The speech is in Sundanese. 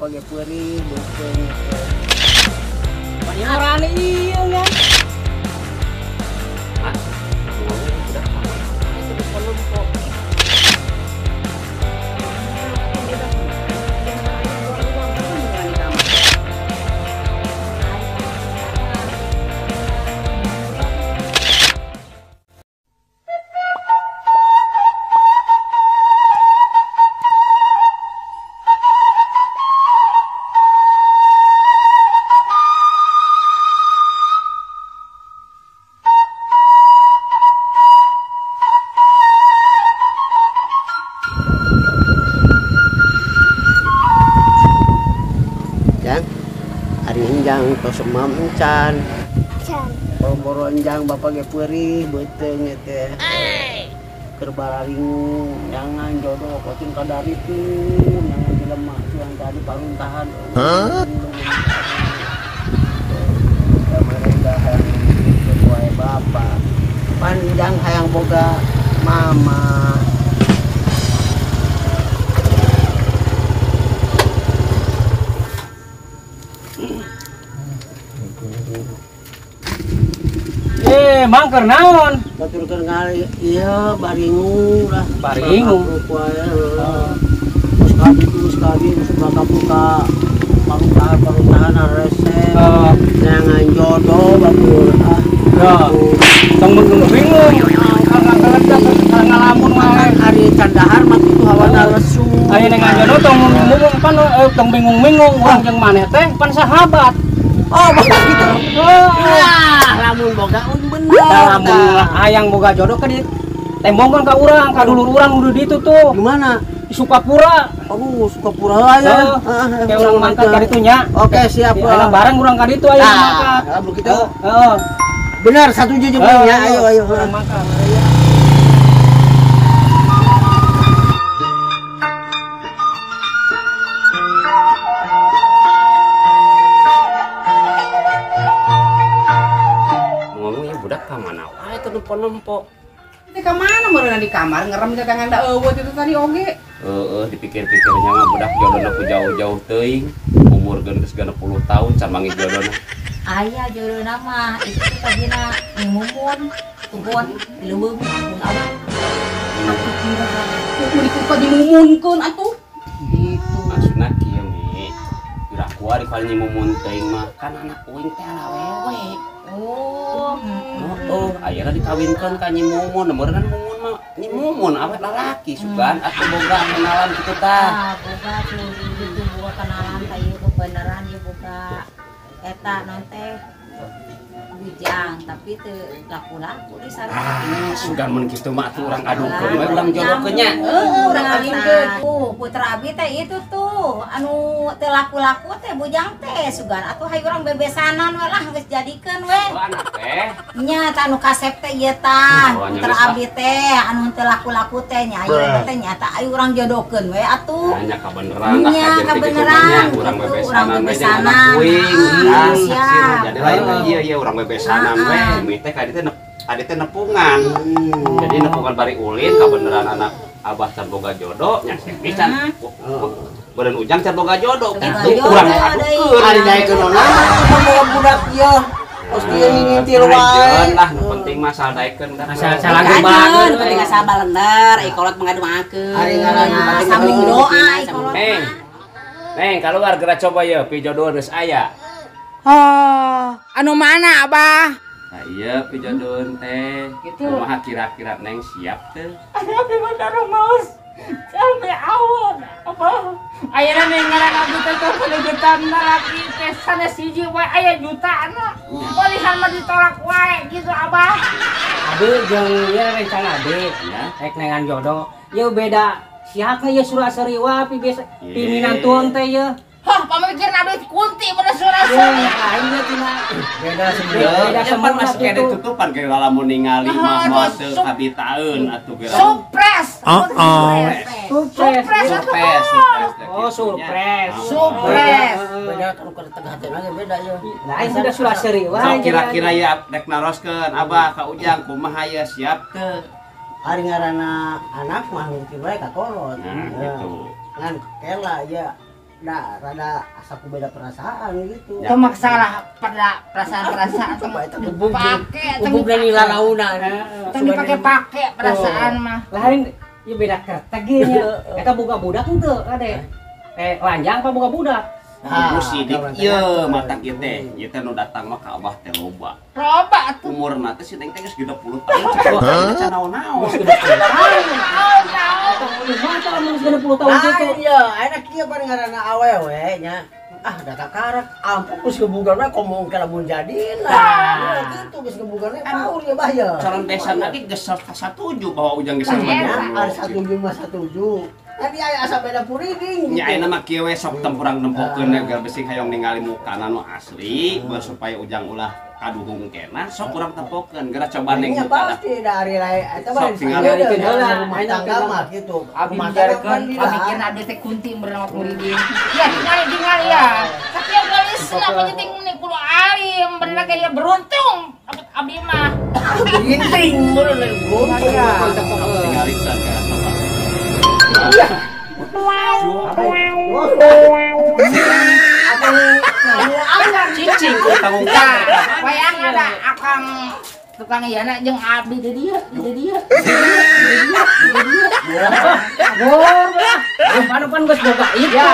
bapak ge peurih beuteung teh. Panyaran ieu nya. Ah, udah itu Enjang tos emam encan. Boro-boro enjang bapak ge peurih beuteung teh. Keur bararingung jangan jodoh kotin kadaritu jangan jelema yang tadi paruntahan. Hah? Mereka hayang wae bapak. Panjang hayang boga mama. Mangker naon? Batur keur ngali ieu baringung lah. Baringung. Terus kali terus bakal ka paruntahan rese. Jangan jodoh batur ah. Ya. Tong bingung. Karena keledak ngalamun wae. Ari candahar mah kitu hawana lesu. Aya nengan jodoh tong bingung pan tong bingung-bingung urang jeung maneh teh pan sahabat. Oh, boga gitu. Nah, lamun boga un bener. Lamun hayang boga jodoh ke di tembongkeun ka urang, ka dulur urang udah ditu tuh. Gimana? Di Sukapura. Aduh, Sukapura aya. Kayak urang mangkat ka ditu nya. Oke, siap. Ayo bareng urang ka ditu ayo mangkat. Nah, begitu. Heeh. Benar, satu jeung nya. Ayo ayo. Urang mangkat. Nempo. Di kamana meureunna di kamar ngerem dagangan da eueuh itu tadi oge. Heeh, dipikir-pikirnya mah budak jodohna ku jauh-jauh teuing. Umur geus 60 tahun can manggih jodohna. Aya jodohna mah itu teh tadina Mumun, Tubon, di leuweung mun awet. Atuh kira kudu dikuka dimumunkeun atuh. Gitu. Maksudna kieu Mi. Pira kuari paling Mumun teuing mah kan anak uing teh awewe. Oh, oh, ayeuna dikawinkeun ka Nyi Mumun, meureun kan Mumun mah Nyi Mumun awet lalaki sugan atuh boga kenalan kitu tah. Ah, boga tuh gitu boga kenalan ka ieu kebenaran ieu boga eta naon teh bujang tapi teu laku-laku di sarua. Ah, sugan mun kitu mah atuh urang adukeun we urang jodohkeun nya. Heeh, urang kawinkeun. Putra abi teh itu tuh anu teu laku-laku teh bujang teh sugan atuh hayu urang bebesanan we lah geus jadikeun we. Oh, anak teh. Nya tah anu kasep teh ieu tah. Putra abi teh anu teu laku-laku teh nya ayeuna teh nyata ayu urang jodohkeun we atuh. Nya kabeneran lah kabeneran urang bebesanan we jeung anak uing. Jadi lain ieu ieu urang bebesanan we mi teh ka dieu teh nepungan. Jadi nepungan bari ulin kabeneran anak abah can boga jodoh nya pisan. Beureun ujang can boga jodoh kitu urang adukeun. Ari daekeun naon boga budak ieu. Pasti ngintil wae. Lah nu penting mah asal daekeun dah. Asal salah penting asal balender ai kolot mengaduakeun. Ari ngaran sambil doa ai kolot. Neng. Neng keluar geura coba ye pijodoh geus aya. Oh, anu mana abah? Nah iya pijodoh teh. Kumaha kira-kira neng siap teh? Abi mah darumaos. Sampai awon abah. Ayeuna neng ngaran abdi teh kalugetan lalaki teh sanes hiji wae aya jutaan. Palihan mah ditolak wae gitu abah. Abi jeung ieu rencana abi rek nengan jodoh. Ieu beda siapa ieu sura-seri wae pi biasa pi minantuan teh ieu. Hah, pamikirna abdi kunti pada sura-seri. Aing ge tina beda semua. Beda semua masih kene tutupan ge lamun ningali mah moal teu kabitaeun atuh ge. Supres. Surprise. Surprise. Oh, surprise. Surprise. Beda kalau ke tengah teh lagi beda ya. Nah, aing sudah sura-seri wae. Kira-kira ya rek naroskeun abah ka Ujang kumaha ya siap teu? Ari ngaranna anak mah ngerti bae ka kolot. Nah, gitu. Ngan kela ya. da rada asa ku beda perasaan gitu. Teu maksalah pada perasaan-perasaan coba eta pake bubuk dan lalaunan. Tong dipake-pake perasaan mah. Lain ieu beda kerteg ge nya. Eta boga budak henteu kade. Lanjang apa boga budak? Ibu sidik ieu mata kieu teh. Ieu teh nu datang mah ka Abah teh loba. Loba atuh. Umurna teh si Neng teh geus 30 tahun. Coba can naon-naon. Geus 30 tahun. Mata lamun geus 60 tahun kitu. Lain ya, ayeuna kieu pan ngaranna awewe nya. Ah, data karak ampun geus gebugan we komo ke lamun jadina. Kitu geus gebugan we paur ya bah ya. Calon desa lagi geus satuju bahwa Ujang geus mah. Ari satuju mah satuju. Tadi aya asa beda puriding. Nya ayeuna mah kieu we sok tempurang nempokeun agar bisi hayang ningali mukana nu asli supaya Ujang ulah kaduhung kena sok urang tempokeun geura coba neng mukana. Pasti da ari lae eta mah tinggal heula rumah tangga mah kitu. Abi biarkeun pamikirna abdi teh kunti meureun muridin. Ya tinggal ya. Tapi yang geus lah penting nih kudu alim bener kayak beruntung dapat abdi mah. Ginting meureun beruntung. Tinggalikeun ka sobat. Cicing ku tanggung wayang ada akang tukang ieu jeung abdi di dieu di dieu. Gor lah. Pan-pan geus boga ieu.